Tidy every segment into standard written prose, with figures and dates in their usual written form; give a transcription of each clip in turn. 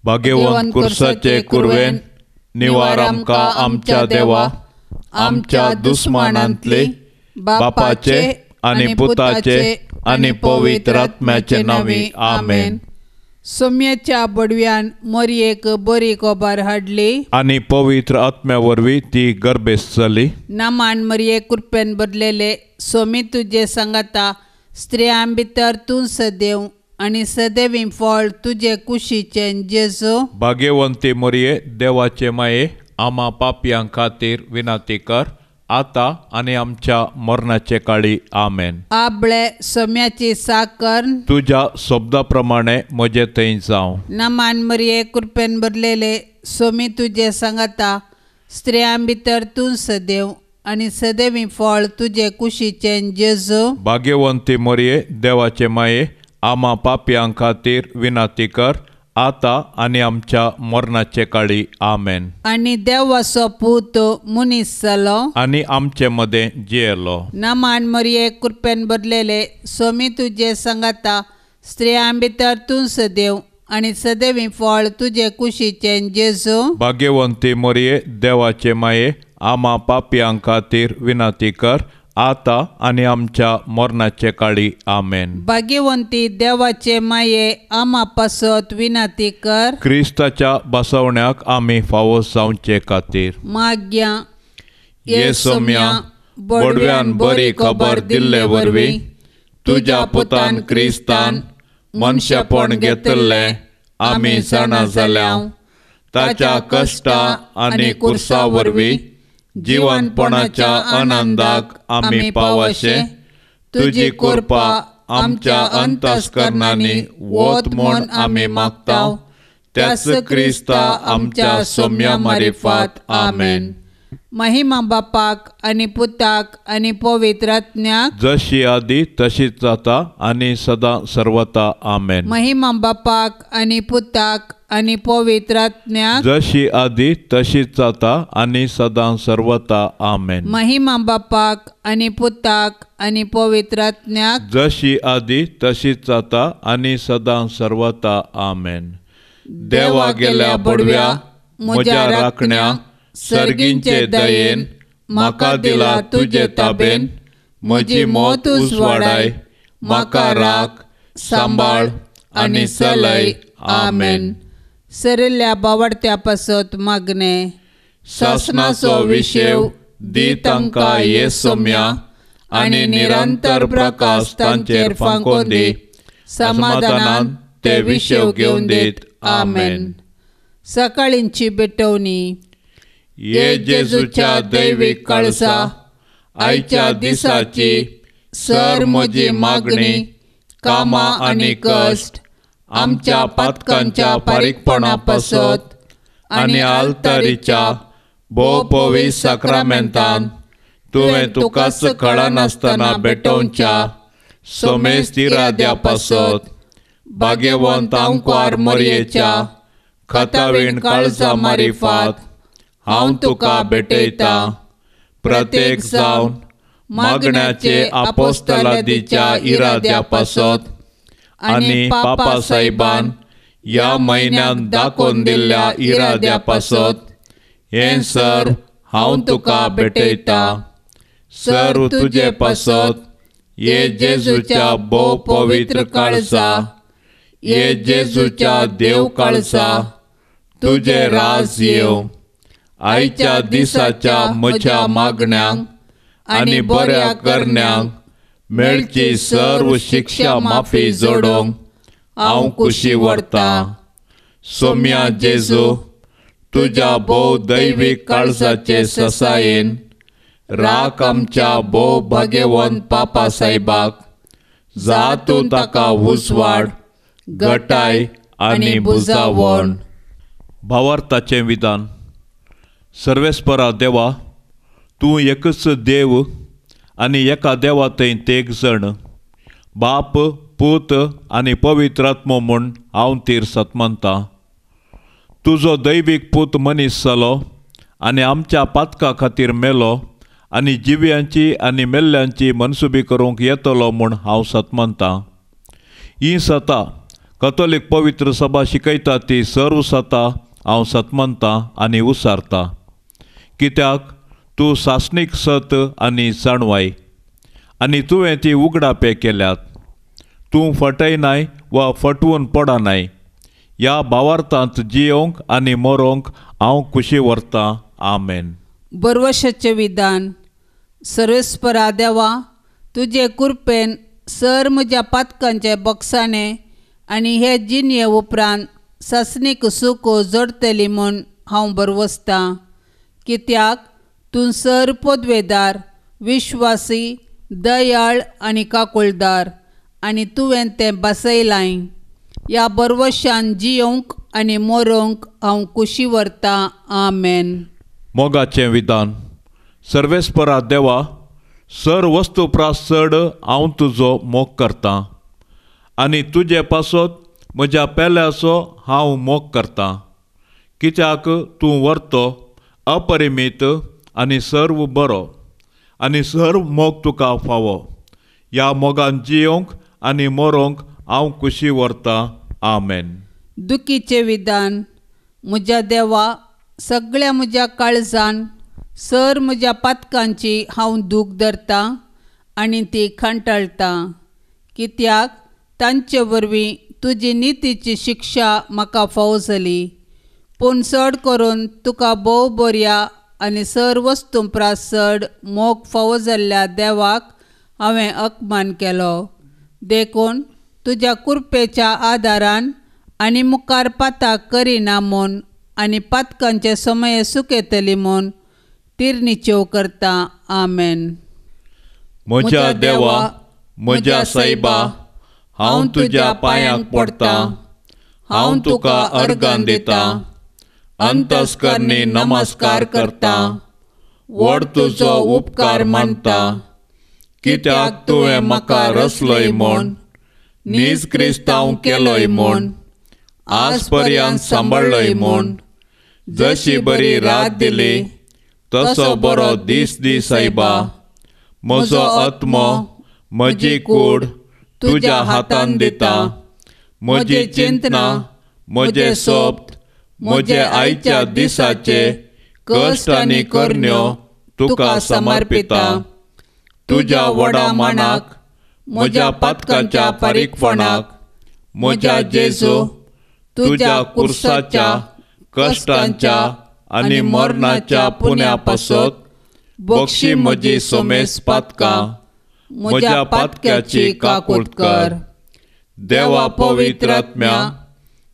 भाग्यवंत कुर्साचे कुरवेन निवार आमकां आमच्या देवा, आमच्या दुस्मानांतले बापाचे आनी पुताचे आनी पवित्र आत्म्याचे नांवी आमेन. सोम्याच्या बडव्यान मोरयेक बरी खबर हाडली आनी पवित्र आत्म्या वरवीं ती गर्भेस्त जाली. नामान मरये कृपेन बदलेले सोमी तुजे सांगाता, स्त्रियां भितर तूं सदैव आनी सदैवी फळ तुजे कुशीचें जेजू. भाग्यवंती मरये देवाचे माये, आमा पापयां खातीर विनंती कर आता आनी आमच्या मरणाचे काळी आमेन. आबळे सोम्याची साकर तुज्या शब्दा प्रमाणे म्हजे थंय जावं. नामान मरये कृपेन भरलेले सोमी तुजे सांगाता, स्त्रियां भितर तूं सदैव आनी सदैवी फळ तुजे कुशीचें जेजू. भाग्यवंती मरये देवाचे माये, आमा पापयां खातीर विनंती कर आता आनी आमच्या मरणाचे काळी आमेन. आनी देवाचो पूत मनीस जालो आनी आमचे मदें जियेलो. नामान मरये कृपेन भरलेले सोमी तुजे सांगाता, स्त्रियां भितर तूं सदैव आनी सदैवी फळ तुजे कुशीचें जेजू. भाग्यवंती मरये देवाचे माये, आमा पापयां खातीर विनंती कर आता आनी आमच्या मरणाचे काळी आमेन. भाग्यवंती देवाचे माये, आमा पासत विनंती कर. क्रिस्ताच्या बसवण्याक आमी फावो जावचे खातीर माग्या ये सोम्या बडव्यान बरी खबर दिल्ले वरवीं तुज्या पुतान क्रिस्तान मनशेपण घेतिल्लें आमी जाणा जाल्या. ताच्या कश्टा आनी कुर्सा वरवीं जिवनपणाच्या आनंदाक आमी पावशे तुजी कृपा आमच्या अंतस्करणांनी वत म्हूण आमी मागता. त्याच क्रिस्ता आमच्या सोम्या मारिफात आमेन. महिमा बापाक आनी पुताक आनी पवित्र आत्म्याक, जशी आदी तशीच जाता आनी सदां सर्वता आमेन. महिमा बापाक आनी पुताक आनी पवित्र आत्म्याक, जशी आदी तशीच जाता आनी सदां सर्वता आमेन. महिमा बापाक आनी पुताक आनी पवित्र आत्म्याक, जशी आदी तशीच जाता आनी सदां सर्वता आमेन. देवा गेल्या बडव्या म्हज्या राखण्या सर्गींचे दयेन म्हाका दिला तुजे ताबेन, म्हजी मौत उजवाडाय, म्हाका राख सांबाळ आनी चलय आमेन. सरिल्ल्या बावडत्या पासत मागणे सासनाचो विशेव दी तांकां ये सोम्या आनी निरंतर प्रकाश तांचेर फांकोवन दी, समाधानान ते विशेव घेवन दीत आमेन. सकाळींची भेटवणी. ये जेजूच्या दैवीक काळसा, आयच्या दिसाची सर म्हजी मागणी, कामां आनी कश्ट आमच्या पातकांच्या फारीकपणा पासत आनी आल्तारीच्या भोवपवी साक्रामेंतान तुवें तुकाच कळनासतना भेटोवच्या सोमेस्त इराद्या पासत भाग्यवंत आंकवार मरयेच्या खतावीण काळजा मारिफात हांव तुका भेटयतां. प्रत्येक जावन मागण्याचे आपोस्तलादीच्या इराद्या पासत आनी पापा साहेबान ह्या म्हयन्यांत दाखोवन दिल्ल्या इराद्या पासत हें सर हांव तुका भेटयतां. सर तुजे पासत ये जेजूच्या भोव पवित्र काळजा, ये जेजूच्या देव काळजा, तुजें राज येवं. आयच्या दिसाच्या म्हज्या मागण्यांक आनी बऱ्या करण्यांक मेळची सर्व शिक्षा माफी जोडोवंक हांव खुशी व्हरतां. सोम्या जेजू, तुज्या भोव दैवीक काळजाचे ससायेन राख आमच्या भोव भाग्यवंत पापा साहेबाक, जा तूं ताका उजवाड, गटाय आनी बुजावण. भावार्थाचें विधान. सर्वेस्परा देवा, तूं एकच देव आनी एका देवा थंय तेग जण, बाप, पूत आनी पवित्र आत्मो म्हूण हांव तीर सतमनतां. तुजो दैवीक पूत मनीस जालो आनी आमच्या पातका खातीर मेलो आनी जिव्यांची आनी मेल्ल्यांची मनसुबी करूंक येतलो म्हूण हांव सतमनतां. ही सता कथोलीक पवित्र सभा शिकयता ती सर्व सता हांव सतमनतां आनी उसारतां. कित्याक तूं सासणीक सत आनी जाणवाय आनी तुवें ती उगडापे केल्यात. तूं फटयनाय वा फटवून पडनाय. ह्या भावार्थांत जियोंक आनी मरोंक हांव खुशी व्हरतां. आमेन. बरवशाचें विधान. सर्वेस्परा देवा, तुजे कृपेन सर म्हज्या पातकांचे बक्षाणे आनी हे जिणये उपरांत सासणीक सूख जोडटली म्हूण हांव बरवसतां. कित्याक तूं सर पदवेदार, विश्वासी, दयाळ आनी काकुळदार आनी तुवें तें बसयलाय. ह्या बरवशान जियोंक आनी मरोंक हांव खुशी व्हरतां. आमेन. मोगाचें विधान. सर्वेस्परा देवा, सर वस्तू प्रास चड हांव तुजो मोग करतां आनी तुजे पासत म्हज्या पेल्याचो हांव मोग करतां. कित्याक तूं व्हरतो, अपरिमीत आनी सर्व बरो आनी सर्व मोग तुका फावो. ह्या मोगान जियोंक आनी मरोंक हांव खुशी व्हरतां. आमेन. दुखीचें विधान. म्हज्या देवा, सगळ्या म्हज्या काळजान सर म्हज्या पातकांची हांव दूख धरतां आनी ती खंटाळटां. कित्याक तांचे वरवीं तुजी नितीची शिक्षा म्हाका फावो जाली. पूण चड करून तुका भोव बऱ्या आनी सर वस्तू प्रास चड मोग फावो जाल्ल्या देवाक हांवें अपमान केलो. देखून तुज्या कृपेच्या आदारान आनी मुखार पाताक करिना म्हूण आनी पातकांचे समय सुकयतली म्हूण तिरनिचेव करता. आमेन. म्हज्या देवा, म्हज्या सायबा, हांव तुज्या पांयांक पडटां. हांव तुका अर्गां दितां, अंतस्करणी नमस्कार करतां. व्हड तुजो उपकार मानता. कित्याक तुवें म्हाका रचलोय म्हूण, नीज क्रिस्तांव केलोय म्हूण, आज पर्यंत सांबाळ्ळोय म्हूण. जशी बरी रात दिली तसो बरो दीस दी सायबा. म्हजो आत्मो, म्हजी कूड तुज्या हातान दिता. म्हजी चिंतना, म्हजें सोप्त, म्हजे आयच्या दिसाचे कश्ट आनी करण्यो तुका समर्पिता. तुज्या व्हडा मानाक, म्हज्या पातकांच्या फारीकपणाक, म्हज्या जेजू तुज्या कुर्साच्या कश्टांच्या आनी मरणाच्या पुण्या पासत बक्षी म्हजी सोमेस पातकां, म्हज्या पातक्याची काकूट कर. देवा पवित्र आत्म्या,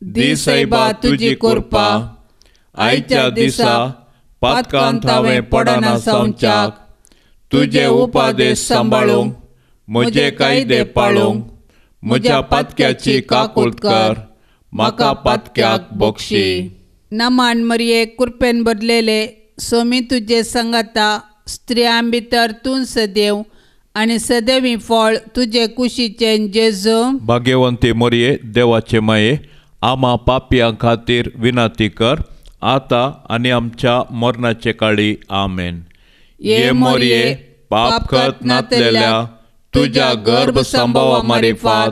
दी सायबा तुजी कृपा. आयच्या दिसा पातकांत हांवें पडना जावच्याक, तुजे उपादेश सांबाळूंक, म्हजे कायदे पाळूंक, म्हज्या पातक्याची काकूट कर, म्हाका पातक्याक बक्षी. नमान मरिये, कृपेन भरलेले, सोमी तुजे संगाता, स्त्रियां भितर तूं सदैव आनी सदैवी फळ तुजे कुशीचें जेजू. भाग्यवंती मरिये, देवाचे माये, आमा पापयां खातीर विनंती कर, आतां आनी आमच्या मरणाचे काळी. आमेन. ये मोरये, पाप खत नातलेल्या तुज्या गर्भ संभवा मारिफात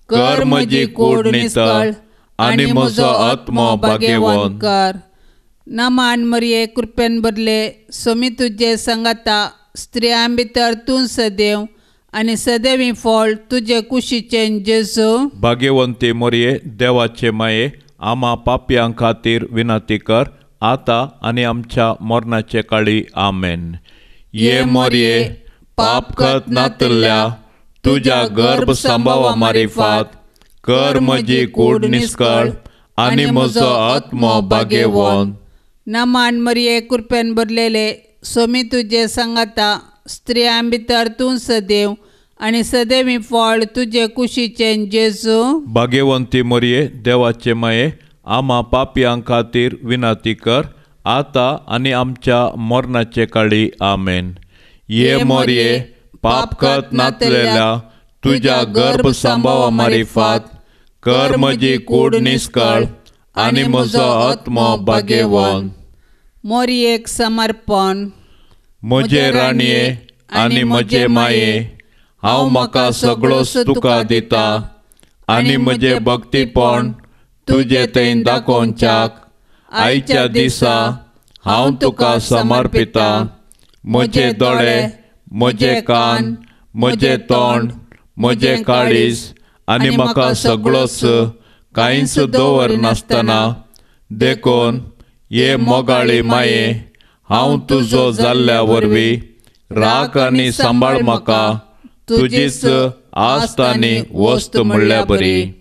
कर म्हजी कूड नितळ आनी म्हजो आत्मो भाग्यवंत कर. नमान मरिये, कृपेन भरले, सोमी तुजे संगाता, स्त्रियां भितर तूं सदैव आनी सदैवी फळ तुजे कुशीचें जेजू. भाग्यवंती मरिये, देवाचे माये, आमा पापयां खातीर विनंती कर, आतां आनी आमच्या मरणाचे काळी. आमेन. ये मोरये, पाप खत नातल्या तुज्या गर्भ संभवा मारिफात कर म्हजी कूड निस्कळ आनी म्हजो आत्मो भाग्यवंत. नमान मरिये, कृपेन भरलेले, सोमी तुजे संगाता, स्त्रियां भितर तूं सदैव आनी सदैवी फळ तुजे कुशीचें जेजू. भाग्यवंती मरिये, देवाचे माये, आमा पापयां खातीर विनंती कर, आतां आनी आमच्या मरणाचे काळी. आमेन. ये मोरये, पाप खत नातलेल्या तुज्या गर्भ संभवा मारिफात कर म्हजी कूड निस्कळ आनी म्हजो आत्मो भाग्यवंत. मोरयेक समर्पण. म्हजे राणये आनी म्हजे माये, हांव म्हाका सगळोच तुका दिता आनी म्हजें भक्तीपण तुजे थंय दाखोवच्याक आयच्या दिसा हांव तुका समर्पितां. म्हजे दोळे, म्हजे कान, म्हजें तोंड, म्हजें काळीज आनी म्हाका सगळोच कांयच दवरनासतना, देखून हे मोगाळी माये, हांव तुजो जाल्ल्या वरवीं राख आनी सांबाळ म्हाका तुजीच आस्त आनी वस्त म्हणल्या बरी.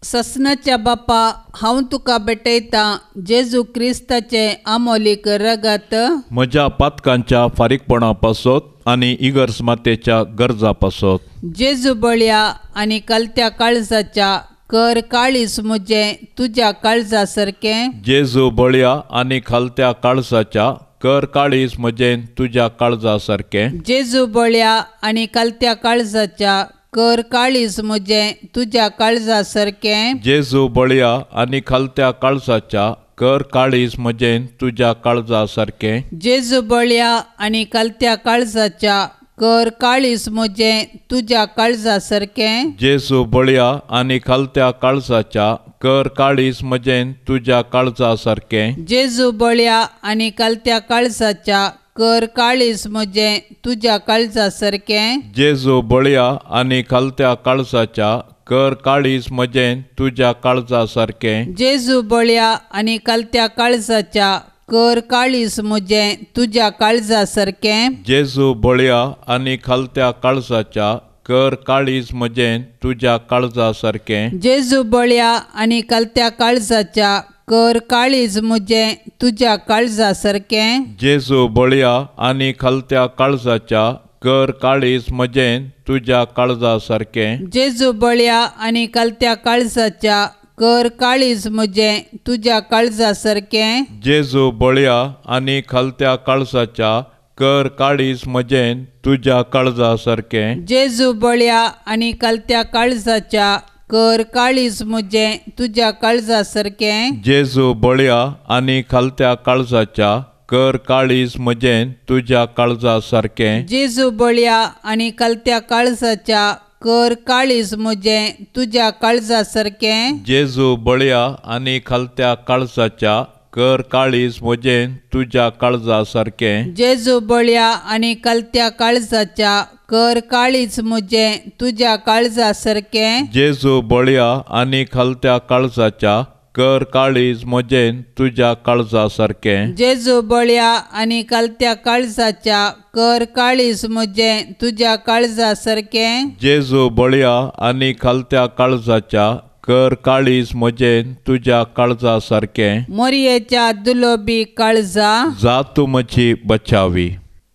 ससनाच्या बापा, हांव तुका भेटयतां जेजू क्रिस्ताचें आमोलीक रगत म्हज्या पातकांच्या फारीकपणा पासत आनी इगर्ज मातेच्या गरजा पासत. जेजू बळया आनी कलत्या काळजाच्या कर काळीज म्हजें तुज्या काळजा सारकें. जेजू बळया आनी खालत्या काळजाच्या कर काळीज म्हजें तुज्या काळजा सारकें. जेजू बळया आनी कलत्या काळजाच्या कर काळीज म्हजें तुज्या काळजा सारकें. जेजू बळया आनी खालत्या काळजाच्या कर काळीज म्हजें तुज्या काळजा सारकें. जेजू बळया आनी कलत्या काळजाच्या कर काळीज म्हजें तुज्या काळजा सारकें. जेजू बळया आनी खालत्या काळजाच्या कर काळीज म्हजें तुज्या काळजा सारकें. जेजू बळया आनी कलत्या काळजाच्या कर काळीज म्हजें तुज्या काळजा सारकें. जेजू बळया आनी खालत्या काळजाच्या कर काळीज म्हजें तुज्या काळजा सारकें. जेजू बळया आनी कलत्या काळजाच्या कर काळीज म्हजें तुज्या काळजा सारकें. जेजू बळया आनी खालत्या काळजाच्या कर काळीज म्हजें तुज्या काळजा सारकें. जेजू बळया आनी कलत्या काळजाच्या कर काळीज म्हजें तुज्या काळजा सारकें. जेजू बळया आनी खालत्या काळजाच्या कर काळीज म्हजें तुज्या काळजा सारकें. जेजू बळया आनी कलत्या काळजाच्या कर काळीज म्हजें तुज्या काळजा सारकें. जेजू बळया आनी खालत्या काळजाच्या कर काळीज म्हजें तुज्या काळजा सारकें. जेजू बळया आनी कलत्या काळजाच्या कर काळीज म्हजें तुज्या काळजा सारकें. जेजू बळया आनी खालत्या काळजाच्या कर काळीज म्हजें तुज्या काळजा सारकें. जेजू बळया आनी कलत्या काळजाच्या कर काळीज म्हजें तुज्या काळजा सारकें. जेजू बळया आनी खालत्या काळजाच्या कर काळीज म्हजें तुज्या काळजा सारकें. जेजू बळया आनी कलत्या काळजाच्या कर काळीज म्हजें तुज्या काळजा सारकें. जेजू बळया आनी खालत्या काळजाच्या कर काळीज म्हजें तुज्या काळजा सारकें. जेजू बळया आनी कलत्या काळजाच्या कर काळीज म्हजें तुज्या काळजा सारकें. जेजू बळया आनी खालत्या काळजाच्या कर काळीज म्हजें तुज्या काळजा सारकें. मोरयेच्या दुलोबी काळजा जा तूं म्हजी बचावी.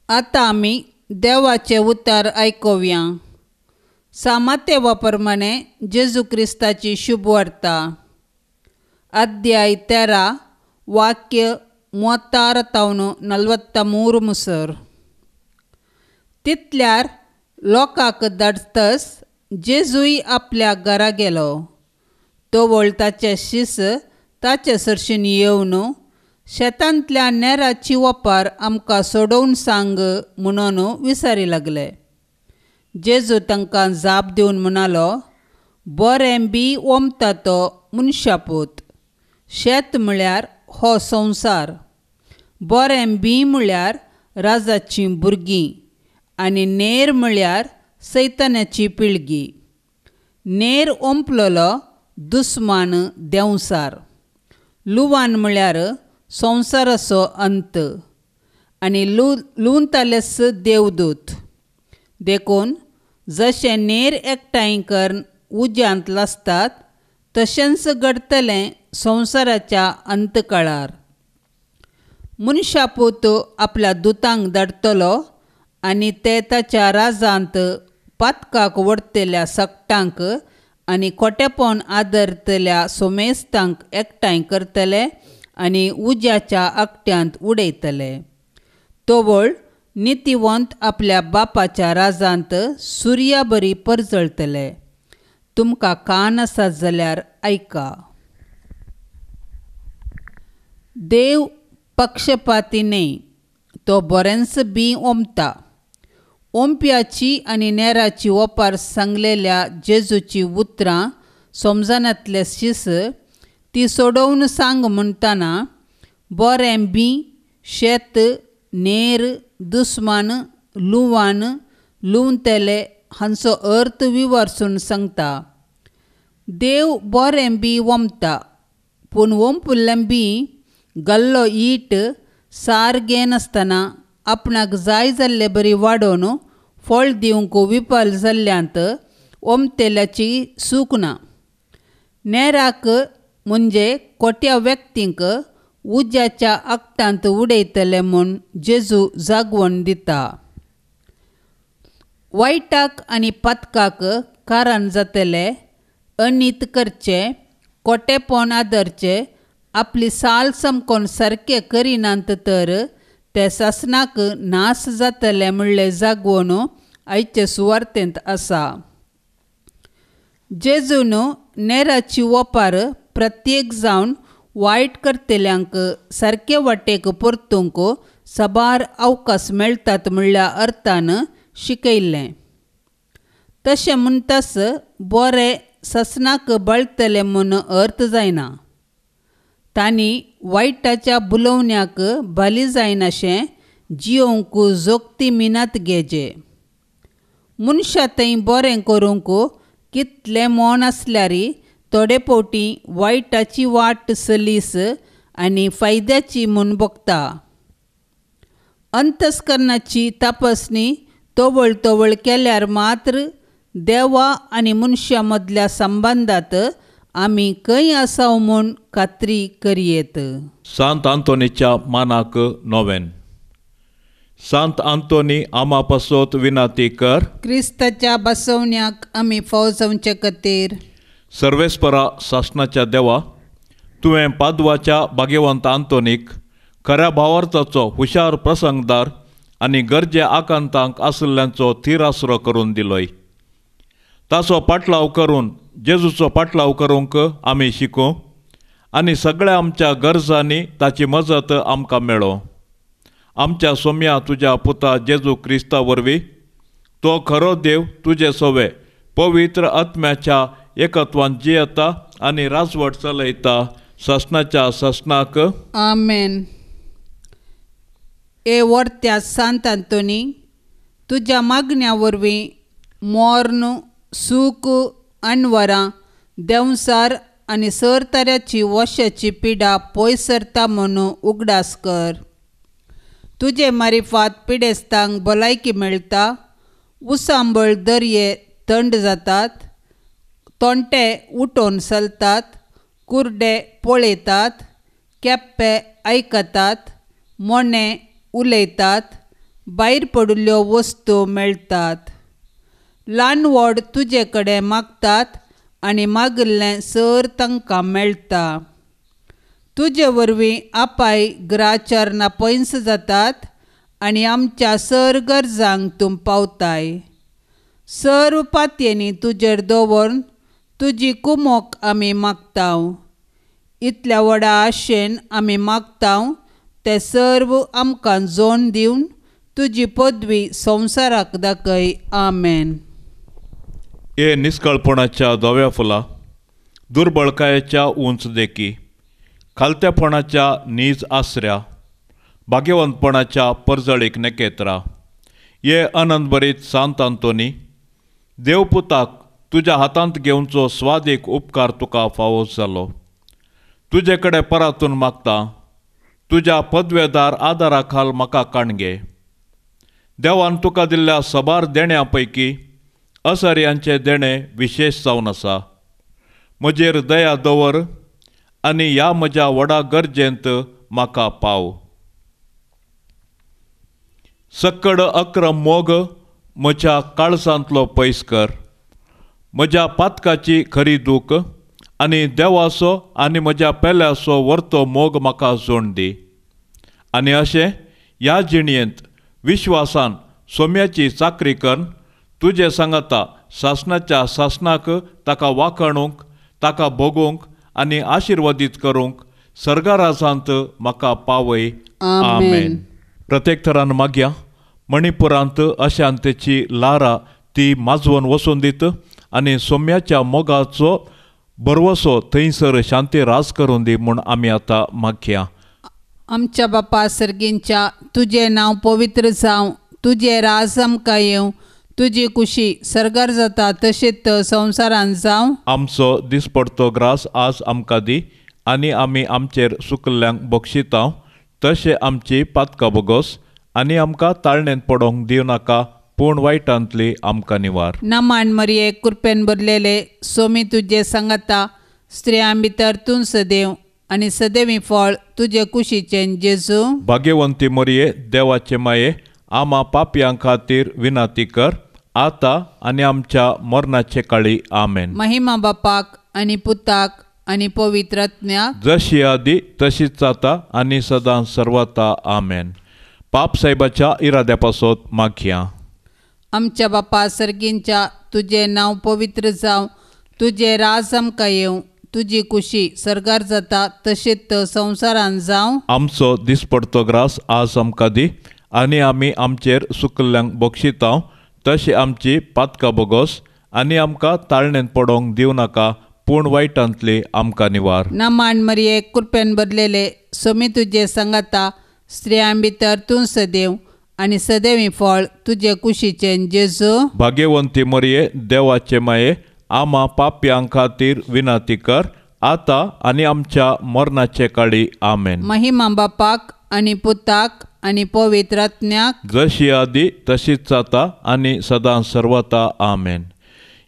आतां आमी देवाचें उतर आयकुया. सामातेवा प्रमाणे जेजू क्रिस्ताची शुभवार्ता, अध्याय 13, वाक्य 36 43 मुसर. तितल्यार लोकांक धाडतस जेजूय आपल्या घरा गेलो. तवळ ताचे शीस ताचे सरशीन येवन शेतांतल्या नेराची वपार आमकां सोडोवन सांग म्हणून विचारी लागले. जेजू तांकां जाप दिवन म्हणालो, बरें बी ओमता तो मनशापूत. शेत म्हळ्यार हो संवसार. बरें बी म्हळ्यार राजाचीं भुरगीं आनी नेर म्हळ्यार सैतानाची पिळगी. नेर ओंपलेलो दुस्मान देंवसार. लुवान म्हळ्यार संवसाराचो अंत आनी लुवतालेच देवदूत. देखून जशें नेर एकठांय करून उज्यांत लासतात तशेंच घडटलें संवसाराच्या अंतकाळार. मनशापूत आपल्या दुतांक धाडटलो आनी ते ताच्या राजांत पातकाक वडतल्या सगटांक आनी खोटेपण आदरतल्या सोमेस्तांक एकठांय करतले आनी उज्याच्या आकट्यांत उडयतले. तवळ नितीवंत आपल्या बापाच्या राजांत सुर्या बरी परजळटले. तुमकां कान आसात जाल्यार आयका. देव पक्षपाती न्हय, तो बरेंच बी ओमता. ओंप्याची आनी नेराची ओपार सांगलेल्या जेजूची उतरां समजनातले शीस ती सोडोवन सांग म्हणटना बरें बी शेत नेर दुस्मान लुवान लुवतले हांचो अर्थ विवर्सून सांगता. देव बरें बी वमता पूण वंपुल्लें बी गल्लो ईट सार घेनासतना आपणाक जाय जाल्ले बरी वाडोवन फळ दिवंक विफल जाल्ल्यांत ओमतेल्याची सूख ना. नेराक म्हणजे कोट्या व्यक्तींक उज्याच्या आकटांत उडयतले म्हूण जेजू जागवण दिता. वायटाक आनी पातकाक कारण जातले अनीत करचें कोटेपण आदरचें आपली साल समकोन सारकें करिनात तर ते सासणाक नास जातले म्हणलें जागवण आयचे सुवार्तेंत आसा. जेजून नेराची ओपार प्रत्येक जावन वायट करतल्यांक सारके वाटेक परतूंक साबार अवकाश मेळटात म्हणल्या अर्थान शिकयल्लें. तशें म्हणटास बरें ससनाक बळटलें म्हूण अर्थ जायना. तांणी वायटाच्या बुलोवण्याक बली जायनाशें जियोवंक जोगती मिनात घेजे. मनशां थंय बरें करूंक कितलें मन आसल्यार थोडे फावटी वायटाची वाट सलीस आनी फायद्याची म्हूण भोगता. अंतस्करणाची तपासणी तवळ तवळ केल्यार मात्र देवा आनी मनशां मदल्या संबंदांत आमी खंय आसाव म्हूण खात्री करयेत. सांत आंतोनीच्या मानाक नोवेन. सांत आंतोनी आमा पासत विनाती कर. क्रिस्ताच्या बसवण्याक आमी फाव जावचे खातीर. सर्वेस्परा सासणाच्या देवा, तुवें पादवाच्या भाग्यवंत आंतोनीक खऱ्या भावार्थाचो हुशार प्रसंगदार आनी गरजे आकांतांक आशिल्ल्यांचो थीर आसरो करून दिलोय. ताचो पाटलाव करून जेजूचो पाटलाव करूंक आमी शिकूं आनी सगळ्या आमच्या गरजांनी ताची मजत आमकां मेळो. आमच्या सोम्या तुज्या पुता जेजू क्रिस्ता वरवीं तो खरो देव तुजे सोवे पवित्र आत्म्याच्या एकत्वान जियेता आनी राजवट चलयता सासणाच्या सासणाक. आमेन. ए वर्त्या सांत आंतोनी, तुज्या मागण्या वरवीं मोर्न सूख अनवरां देंवसार आनी सरतऱ्याची वशाची पिडा पयस सरता म्हणून उगडास कर. तुजे मारिफात पिडेस्तांक भलायकी मेळटा, उसांबळ दर्ये थंड जातात, तोंटे उठोवन चलतात, कुर्डे पळयतात, केप्पे आयकतात, मोने उलयतात, भायर पडिल्ल्यो वस्तू मेळटात. ल्हान व्हड तुजे कडेन मागतात आनी मागिल्लें सर तांकां मेळटा. तुजे वरवीं आपाय ग्राचरणां पयस जातात आनी आमच्या सर गरजांक तूं पावताय. सर्व पातयेंनी तुजेर दवरून तुजी कुमोक आमी मागता. इतल्या व्हडा आशेन आमी मागता ते सर्व आमकां जोन दिवन तुजी पदवी संवसाराक दाखय. आमेन. हे निस्कळपणाच्या धव्या फुलां, दुर्बळकायेच्या उंच देखी, खालतेपणाच्या नीज आसऱ्या, भाग्यवंतपणाच्या परजळीक नखेत्रां, हे आनंदभरीत सांत आंतोनी, देवपुताक तुज्या हातांत घेवचो स्वादीक उपकार तुका फावो जालो. तुजे कडेन परातून मागता, तुज्या पदवेदार आदारा खाल म्हाका काणगे. देवान तुका दिल्ल्या सबार देण्या पैकी असर्यांचें देणें विशेश जावन आसा. म्हजेर दया दवर आनी ह्या म्हज्या व्हडा गरजेंत म्हाका पाव. सक्कड अक्रम मोग म्हज्या काळजांतलो पयस कर. म्हज्या पातकाची खरी दूख आनी देवाचो आनी म्हज्या पेल्याचो वर्तो मोग म्हाका जोड दी. आनी अशें ह्या जिणयेंत विश्वासान सोम्याची चाकरी करून तुजे सांगाता सासणाच्या सासणाक ताका वाखणूंक, ताका भोगूंक आनी आशिर्वादीत करूंक सर्गाराजांत म्हाका पावय. आमेन. प्रत्येक थरान मागया मणिपुरांत अशांतेची लारा ती माजवून वचून दित आनी सोम्याच्या मोगाचो भरवसो थंयसर शांती राज करून दी म्हूण आमी आतां मागया. आमच्या बापा सर्गींच्या, तुजें नांव पवित्र जावं, तुजें राज आमकां येवं, तुजी कुशी सर्गार जाता तशेंच संवसारांत जावं. आमचो दिसपडतो ग्रास आज आमकां दी आनी आमी आमचेर सुकल्ल्यांक बक्षिता तशें आमची पातकां बोगोस आनी आमकां ताळणेंत पडोवंक दिवं नाका, पूण वायटांतली आमकां निवार. नमान मरिये, कृपेन भरलेले, सोमी तुजे सांगाता, स्त्रियां भितर तूं सदैव आनी सदैवी फळ तुजे कुशीचें जेजू. भाग्यवंती मरिये, देवाचे माये, आमा पापयां खातीर विनंती कर आतां आनी आमच्या मरणाचे काळी. आमेन. महिमा बापाक आनी पुताक आनी पवित्र आत्म्याक, जशी आदी तशीच जाता आनी सदां सर्वता. आमेन. पाप साहेबाच्या इराद्या पासत मागया. आमच्या बापा सर्गींच्या, तुजें नांव पवित्र जावं, तुजें राज आमकां येवं, तुजी कुशी सर्गार जाता तशेंच संवसारांत जावं. आमचो दिसपडतो ग्रास आज आमकां दी आनी आमी आमचेर सुकल्ल्यांक बक्षिता तशें आमची पातकां बोगोस आनी आमकां ताळणेंत पडोवंक दिवं नाका, पूण वायटांतली आमकां निवार. नमान मरिये, कृपेन भरलेले, सोमी तुजे सांगाता, स्त्रियां भितर तूं सदैव आनी सदैवी फळ तुजे कुशीचें जेजू. भाग्यवंती मरिये, देवाचे माये, आमा पापयां खातीर विनंती कर आतां आनी आमच्या मरणाचे काळी. आमेन. महिमा बापाक आनी पुताक आनी पवित्र आत्म्याक, जशी आदी तशीच जाता आनी सदां सर्वता. आमेन.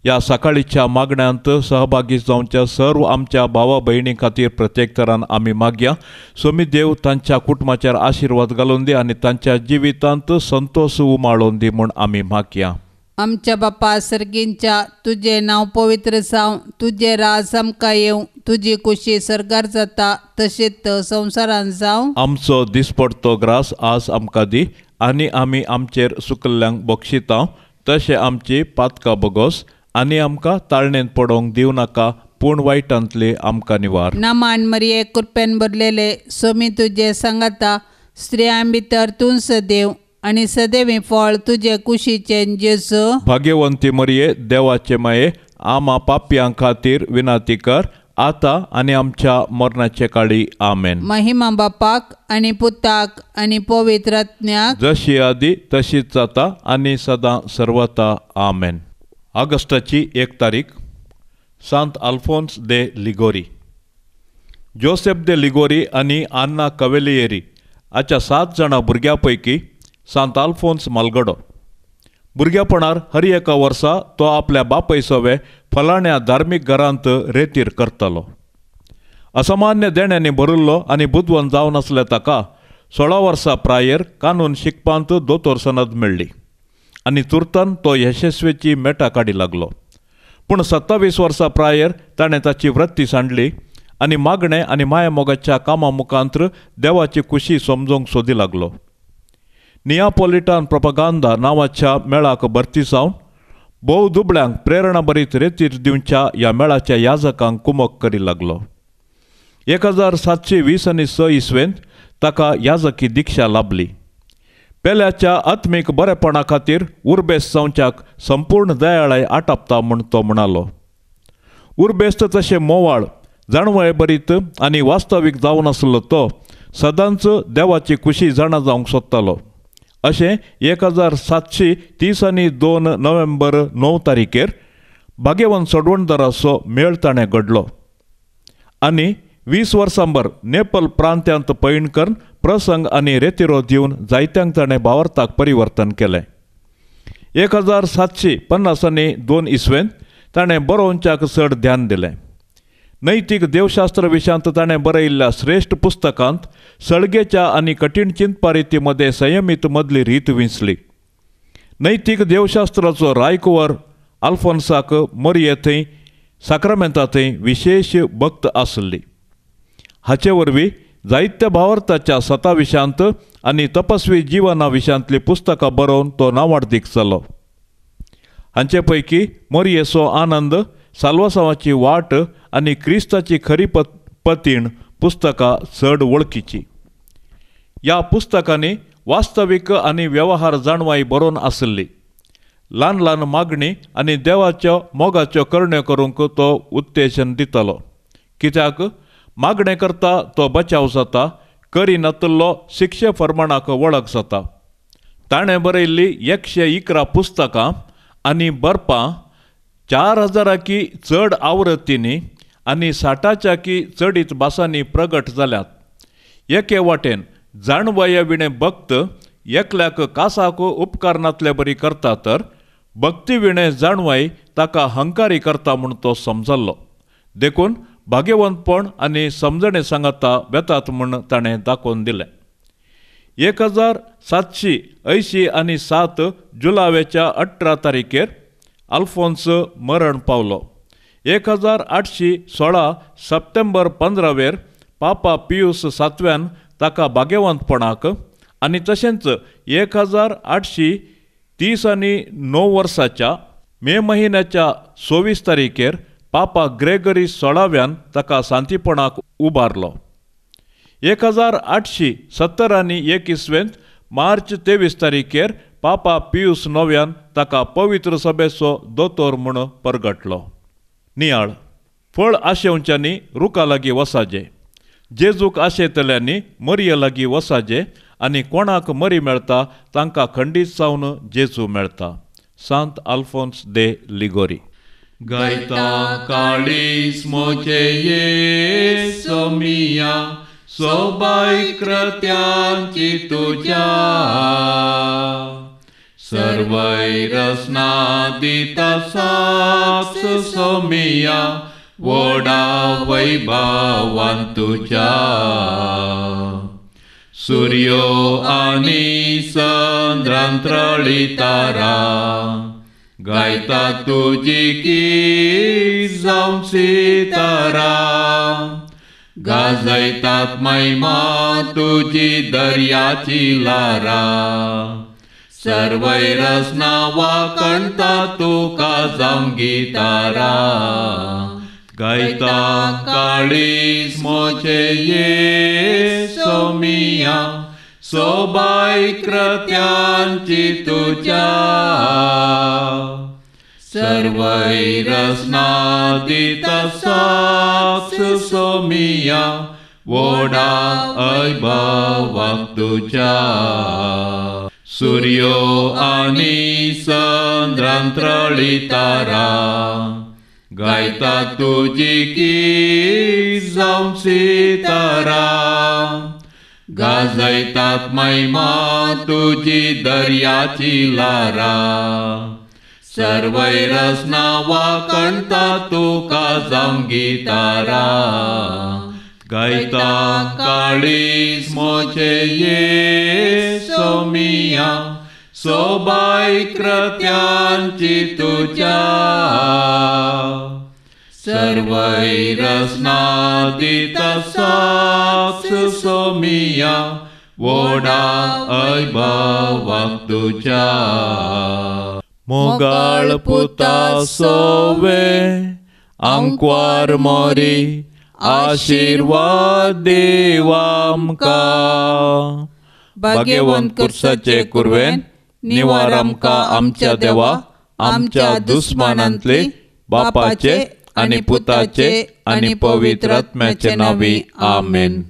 ह्या सकाळीच्या मागण्यांत सहभागी जावच्या सर्व आमच्या भावा भयणी खातीर प्रत्येक तरान आमी मागया. सोमी देव तांच्या कुटुंबाचेर आशिर्वाद घालून दी आनी तांच्या जिवितांत संतोष उमाळून दी म्हूण आमी मागया. आमच्या बापा सर्गींच्या, तुजें नांव पवित्र जावं, तुजें राज आमकां येवं, तुजी कुशी सर्गार जाता तशेंच संवसारांत जावं. आमचो दिसपडतो ग्रास आज आमकां दी आनी आमी आमचेर सुकल्ल्यांक बक्षिता तशें आमची पातकां बोगोस आनी आमकां ताळणेंत पडोवंक दिवं नाका, पूण वायटांतली आमकां निवार. नमान मरिये, कृपेन भरलेले, सोमी तुजे सांगाता, स्त्रियां भितर तूं सदैव आनी सदैवी फळ तुजे कुशीचें जेजू. भाग्यवंती मरिये, देवाचे माये, आमा पापयां खातीर विनंती कर आतां आनी आमच्या मरणाचे काळी. आमेन. महिमा बापाक आनी पुताक आनी पवित्र आत्म्याक, जशी आदी तशीच जाता आनी सदां सर्वता. आमेन. ऑगस्टाची 1 तारीख, Sant Alphonse de Liguori. Joseph de Liguori आनी आन्ना कवेलियेरी हाच्या 7 जाणां भुरग्यां पैकी सांत आल्फोन्स मालगडो. भुरग्यापणार हर एका वर्सा तो आपल्या बापय सवे फलाण्या धार्मीक घरांत रेतीर करतालो. असामान्य देण्यांनी भरिल्लो आनी बुदवंत जावन आसले ताका 16 वर्सां प्रायेर कानून शिकपांत दोतोर सनद मेळ्ळी आनी तुर्तान तो यशस्वीची मेटा काडी लागलो. पूण 27 वर्सां प्रायेर ताणें ताची वृत्ती सांडली आनी मागणें आनी मायामोगाच्या कामा मुखांत्र देवाची खुशी समजूंक सोदी लागलो. नियापोलिटान प्रोपगांदा नांवाच्या मेळाक भरती जावन भोव दुबळ्यांक प्रेरणा बरीत रेतीर दिवच्या ह्या मेळाच्या याजकांक कुमक करी लागलो. 1720 आनी 6 इसवेंत ताका याजकी दिक्षा लाभली. पेल्याच्या आत्मीक बरेपणा खातीर उर्बेस्त जावच्याक संपूर्ण दयाळाय आटापता म्हूण तो म्हणालो. उर्बेस्त तशें मोवाळ जाणवय बरीत आनी वास्तवीक जावन आसलो तो सदांच देवाची खुशी जाणा जावंक सोदतालो. अशें 1730 आनी 2 नोव्हेंबर 9 तारखेर भाग्यवंत सोडवणदाराचो मेळ ताणें घडलो आनी 20 वर्सांभर नेपल प्रांत्यांत पयण करून प्रसंग आनी रेतिरो दिवन जायत्यांक ताणें भावार्थाक परिवर्तन केलें. 1750 आनी 2 इसवेंत ताणें बरोवच्याक चड ध्यान दिलें. नैतीक देवशास्त्र विशयांत ताणें बरयिल्ल्या श्रेश्ठ पुस्तकांत सळगेच्या आनी कठीण चिंतपा मदें संयमीत मदली रीत विंचली. नैतीक देवशास्त्राचो रायकुवर आल्फोन्साक मरिये थंय साक्रामेंता थंय विशेश भक्त आसली. हाचे वरवीं जायत्या भावार्थाच्या सता विशयांत आनी तपस्वी जिवना विशयांतलीं पुस्तकां बरोवन तो नांवाडदीक जालो. हांचे पैकी मोरयेचो आनंद, साल्वासांवाची वाट आनी क्रिस्ताची खरी पतीण पुस्तकां चड वळखीची. ह्या पुस्तकांनी वास्तवीक आनी वेव्हार जाणवाय बरोवन आसली. ल्हान ल्हान मागणी आनी देवाच्यो मोगाच्यो करण्यो करूंक तो उत्तेजन दितालो. कित्याक मागणें करता तो बचाव जाता, करिनातल्लो शिक्षे फर्माणाक वळख जाता. ताणें बरयल्ली 111 पुस्तकां आनी बरपां 4000 चड आवृत्तींनी आनी 60च्या चडीत भासांनी प्रगट जाल्यात. एके वाटेन जाणवया विणें भक्त एकल्याक कासाक उपकारनातले बरी करता तर भक्ती विणें जाणवाय ताका हंकारी करता म्हूण तो समजल्लो. देखून भाग्यवंतपण आनी समजणे सांगाता वेतात म्हूण ताणें दाखोवन दिलें. 1787 जुलावेच्या 18 तारखेर आल्फोन्स मरण पावलो. 1816 सप्टेंबर 15 पापा पियूस सातव्यान ताका भाग्यवंतपणाक आनी तशेंच 1839 वर्साच्या मे म्हयन्याच्या 24 तारखेर पापा ग्रेगरी 16व्यान ताका शांतीपणाक उबारलो. 1871 इसवेंत मार्च 23 तारखेर पापा पियूस नव्यान ताका पवित्र सभेचो दोतोर म्हूण परगटलो. नियाळ फळ आशेवच्यांनी रुखा लागीं वसाजे, जेजूक आशेतल्यांनी मरये लागीं वसाजे आनी कोणाक मरी मेळटा तांकां खंडीत जावन जेजू मेळटा. सांत आल्फोन्स दे लिगोरी. गायता काळीज मोचे येसो मिया सोबाय कृत्यांची तुज्या, सर्वै रसना दिता साक्ष सोमिया वडा वैभवान तुज्या. सूर्यो आनी चंद्रांत्रळी तारा गायता तुजी की जावन सितारा, गाजयतात महिमा तुजी दर्याची लारा, सर्वै रसना वाकणता तुका जावन गितारा. गायता काळीज मोचे येसो मिया सोबाय कृत्यांची तुज्या, सर्वै रसना दिता साक्ष सोमिया वडा वैभवाक तुज्या. सूर्यो आनी चंद्रांत्रळी तारा गायता तुजी की जावन सितारा, गाजयतात महिमा तुजी दर्याची लारा, सर्वै रसना वाकणता तुका जावन गितारा. गायता काळीज मोचे येसो मिया सोबाय कृत्यांची तुज्या, सर्वै रसना दिता साक्ष सोमिया वडा वैभवाक तुज्या. मोगाळ पुता सोवे आंकवार मोरी आशिर्वाद देवामकां, भाग्यवंत कुर्साचे कुरवेन निवार आमकां आमच्या देवा आमच्या दुस्मानांतले बापाचे आनी पुताचे आनी पवित्र आत्म्याचे नांवी. आमेन.